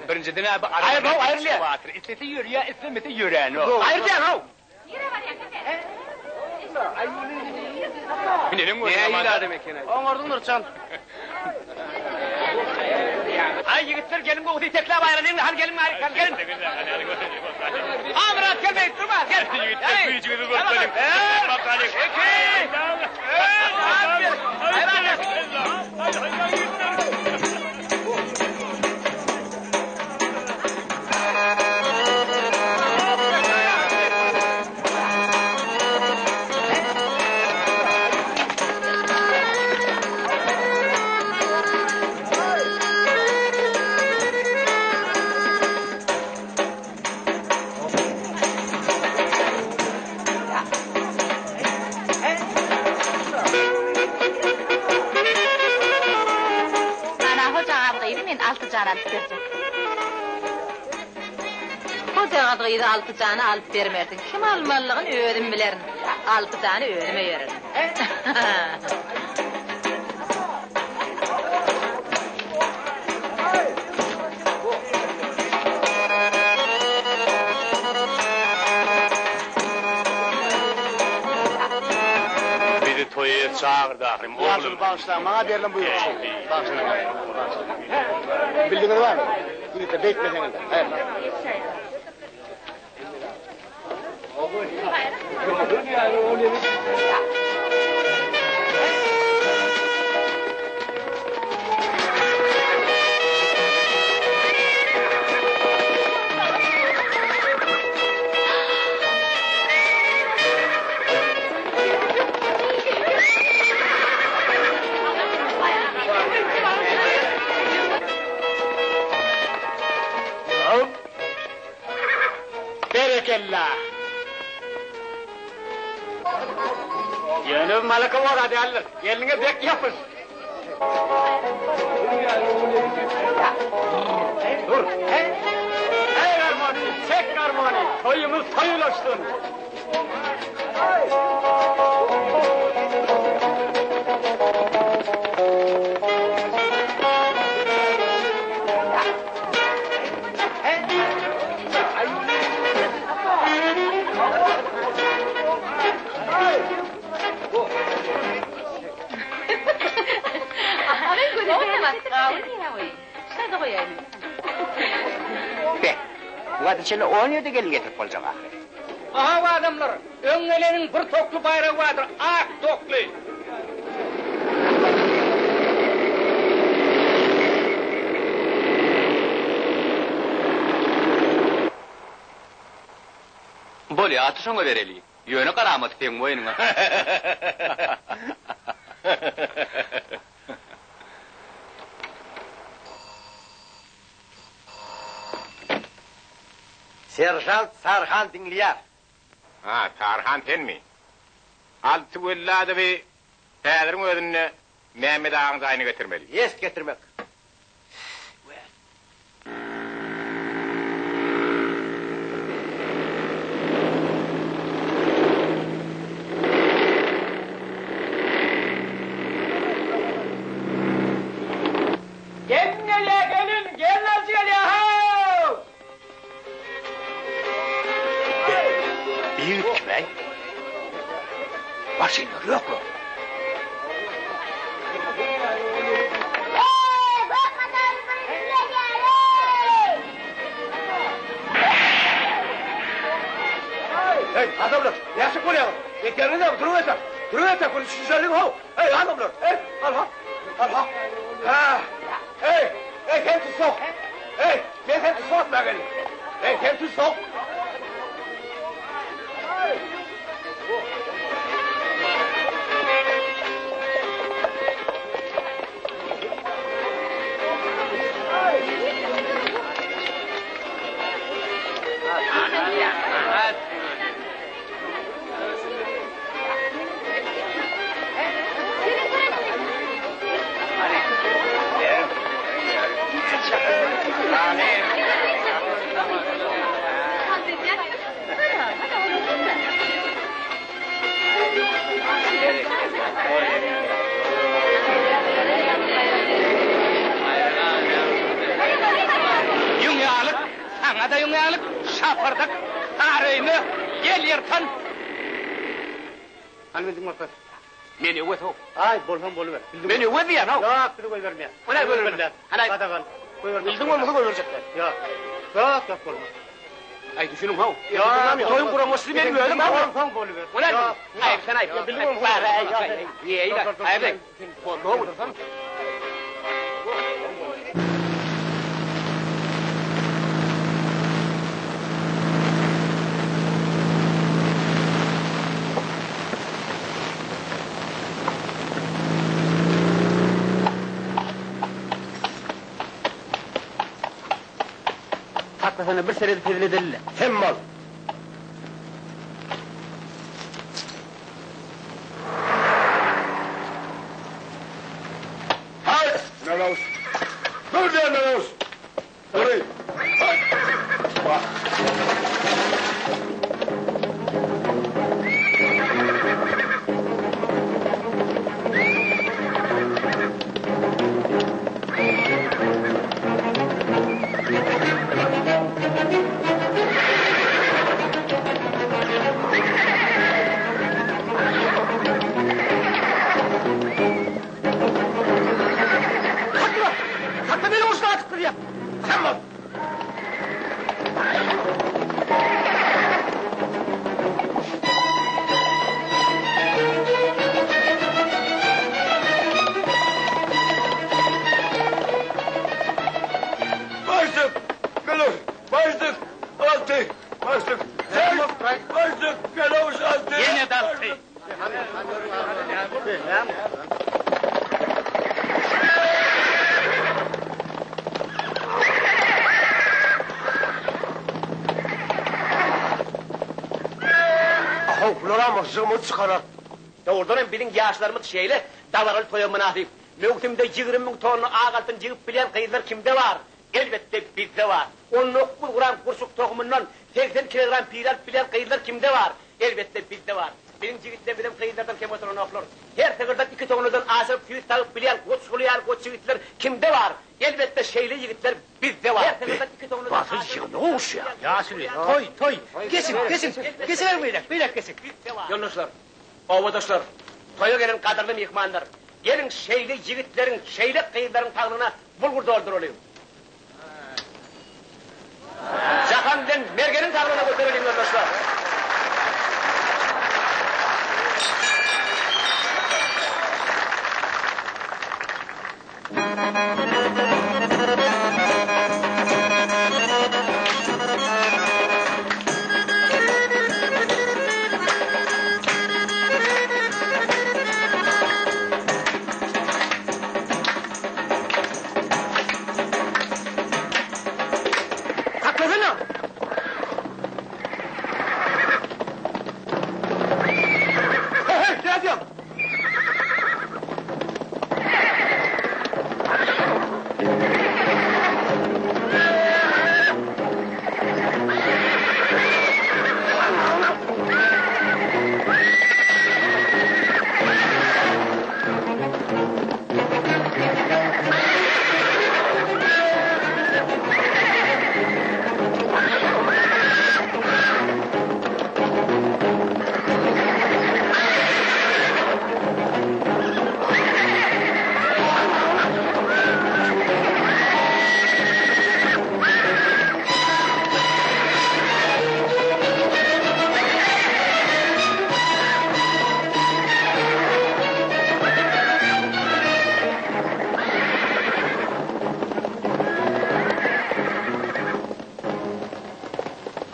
Birinjiden aýryl, islese ýörýär, islemese ýöränok. Aýryl how! Nähili adam eken-aý? Oňardyň Nurjan. Aý ýigitler geliň gowusy itekläp aýralyň hany geliň aý hany geliň. Amyrat gel beýdip durma gel. Ýigitler güýjüňizi görkezeliň. Bakalyň. Iki. Üç. Ana hojagaz gyzy men Altyjana alyp berjek. Hojagaz gyzy Altyjana alyp bermersiň. Kim almalydygyny özüm bilerin. Altyjany özüme bererin. Bizi toýa çagyrdy ahyryn, oglum. Ýaşuly bagyşlaň, maňa berlen buýruk şu. Bagyşlaň. Bildiňiz barmy? Ýigitler, beýtmeseňizler. Haýyrlar. Berekella! Ýöne bu malaka bora däldir. Gelniňe bek ýapyş. Dur. Eý garmony, çek garmony, toýumyz toý ulaşsyn. Be, bu wagta çenli on ýerde gelin getirip boljak ahyry. Aha bu adamlar, öň geleniň bir tokly baýragy bardyr, ak tokly. Bolýa, aty şoňa bereli. Ýöne garamaty seň boýnuňa. Seržant Saryhan diňleýär. Ha, Saryhan senmi? Alty Welladowy häziriň özünde Mämmet agaň jaýyna getirmeli. Ýest getirmek. Gelin gelýä, gelin! Gelin alyjy gelýä, how! Be, bi ýigit kim-äý? Maşynlary ýok-la. Eý, adamlar, nätjek bolýaňyz? Edýäniňiz näme? Duruň entek! Duruň entek, bir düşünişeliň, how! Eý, adamlar! Eý, al-ha! Al-ha! Hä! Eý! Eý, sen tussag! Eý, men seni tussag etmäge geldim! Eý, sen tussag! Saňa-da ýüňýärlik, şapyrdyk, saröýme, ýel ýyrtan. Hany bildiň bolsa. Men öwez-ow. Aý, bolsaň boluber. Men öwez diýýän-ow. Ýok, bizi goýbermeýär. O näme goýbermez? Hany Gadagan. Goýbermez. Bildiň bolmasa goýberjekler. Ýok. Ýok, ýok bolmaz. Aý, düşüniň-how. Ýok, Toýuň guramaçysy meniň özüm. Bolsaň boluber. O näme? Ýok. Aý, sen aý. Bildiň bolmasa. Bar, aý, aý, aý, aý. Boldy-how. Saklasana bir seredip hezil edeli-le. Sen mal. Haý! Melaus. Dur diýen Melaus. Dury. Haý! Bak. Sakla! Sakla meni uruşdan atyp durýa! Sen bol. Başlyk! Melaus! Başlyk! Alty! Başlyk! Sen başlyk! Melaus alty! Ýene-de alty! Ahow, bularam jygymyzy çykarar. Dogrudan hem biziň ýaşlarymyz şeýle dabaraly toýa mynasyp. Möwsümde 20 müň tonna ak altyn jygyp bilýän gyzlar kimde bar? Elbetde, bizde bar. 19 gram gurçuk tohumyndan 80 kilogram pile alyp bilýän gyzlar kimde bar? Elbetde, bizde bar. Biziň jigitlerimizem gyzlardan kem oturanoklar. Her sygyrdan iki tonnadan aşyryp süýt sagyp bilýän goçguly ýaly goç ýigitler kimde bar? Elbetde, şeýle ýigitler bizde bar. Her sygyrdan iki tonnadan Basyl aşyryp ýygyny gowuşýar. Ýaşuly, toý, toý. Geçiň, geçiň. Geçiberiň beýläk, beýläk geçiň. Ýoldaşlar, obadaşlar, toýa gelen gadyrly myhmanlar, geliň şeýle ýigitleriň, şeýle gyzlaryň saglygyna bulgur dolduralyň. Jahan bilen Mergeniň saglygyna götereliň ýoldaşlar. Saklasana! Hey, hey, nädýäň?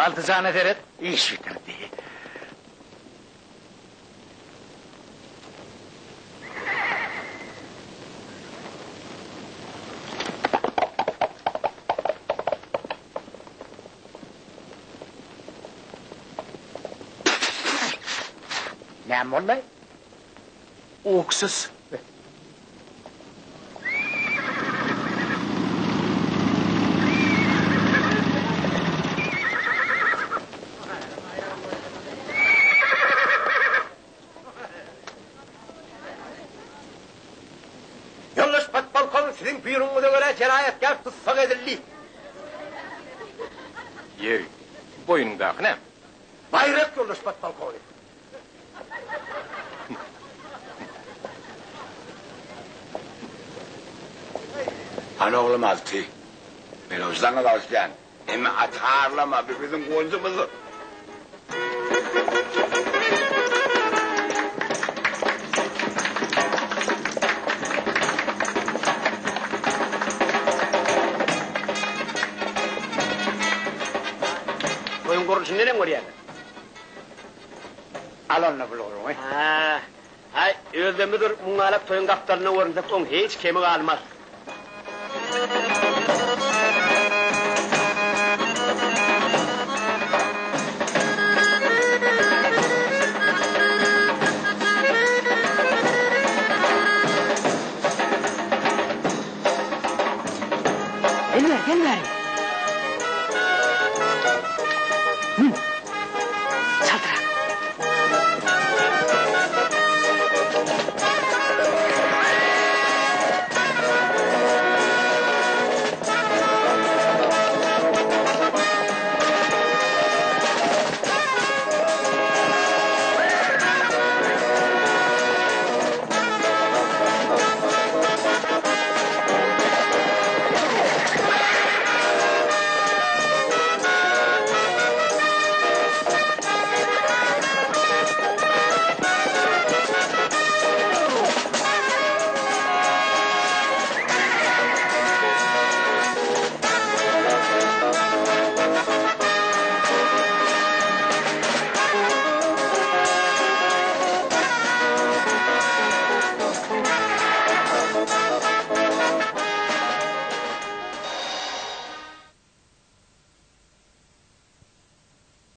Altyjana seret, iş bitirdi. Näme boldy? Uksus. Ýoldaş podpolkownik, siziň buýrugyňyza görä jenaýatkär tussag edildi. Ýeri, boýnuňdaky näme? Baýrak ýoldaş podpolkownik. Hany oglum Alty. Men ony saňa bagyşlaýan. Emma aty harlama, bu biziň guwanjymyzdyr. Toýuň gurluşyny neneň görýäňiz? Al onda bulguryňy. Hä, Aý, özlemizdir, muňňalak toýuň gapdalynda görünsek, oň hiç kemi galmaz. Gel bäri, gel bäri.